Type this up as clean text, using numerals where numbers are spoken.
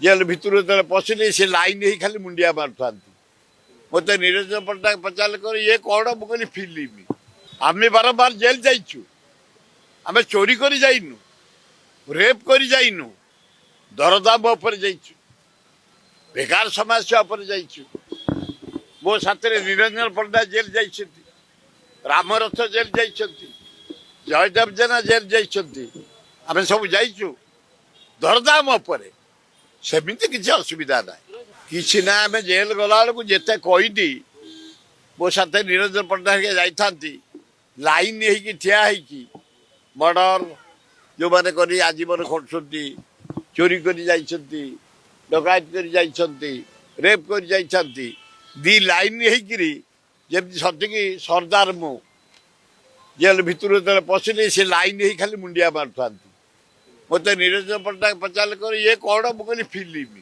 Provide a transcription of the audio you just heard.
Jail ଭିତରୁ ଯେତେବେଳେ ପଶିଲି, ସେ ଲାଇନ୍ ହେଇ ଖାଲି ମୁଣ୍ଡିଆ ମାରୁଥାନ୍ତି। ମୋତେ ନିରଞ୍ଜନ ପଟ୍ଟନାୟକ ପଚାରିଲେ କରି, ଇଏ କ'ଣ? ମୁଁ କହିଲି, ଫିଲ୍ମ। ଆମେ ବାରମ୍ବାର ଜେଲ ଯାଇଛୁ। ଆମେ ଚୋରି କରି ଯାଇନୁ, ରେପ୍ କରି ଯାଇନୁ, ଦରଦାମ ଉପରେ ଯାଇଛୁ, ବେକାର ସମସ୍ୟା ଉପରେ ଯାଇଛୁ। ମୋ ସାଥିରେ ନିରଞ୍ଜନ ପଟ୍ଟନାୟକ ଜେଲ ଯାଇଛନ୍ତି, ରାମରଥ ଜେଲ ଯାଇଛନ୍ତି, ଜୟଦେବ ଜେନା ଜେଲ ଯାଇଛନ୍ତି। ଆମେ ସବୁ ଯାଇଛୁ ଦରଦାମ ଉପରେ। ସେମିତି କିଛି ଅସୁବିଧା ନାହିଁ, କିଛି ନା। ଆମେ ଜେଲ ଗଲାବେଳକୁ ଯେତେ କଏଦୀ ମୋ ସାଥିରେ ନିରଞ୍ଜନ ପଟ୍ଟନାୟକ ଯାଇଥାନ୍ତି, ଲାଇନ୍ ହେଇକି ଠିଆ ହେଇକି, ମର୍ଡର ଯେଉଁମାନେ କରି ଆଜୀବନ ଖଟୁଛନ୍ତି, ଚୋରି କରି ଯାଇଛନ୍ତି, ଡକାୟତ କରି ଯାଇଛନ୍ତି, ରେପ୍ କରି ଯାଇଛନ୍ତି, ଦି ଲାଇନ୍ ହେଇକିରି ଯେମିତି ସତିକି ସର୍ଦ୍ଦାର। ମୁଁ ଜେଲ ଭିତରୁ ଯେତେବେଳେ ପଶିଲି, ସେ ଲାଇନ୍ ହେଇ ଖାଲି ମୁଣ୍ଡିଆ ମାରୁଥାନ୍ତି। ମୋତେ ନିରଞ୍ଜନ ପଟ୍ଟନାୟକ ପଚାରିଲେ କରି, ଇଏ କ'ଣ? ମୁଁ କହିଲି, ଫିଲ୍ମ।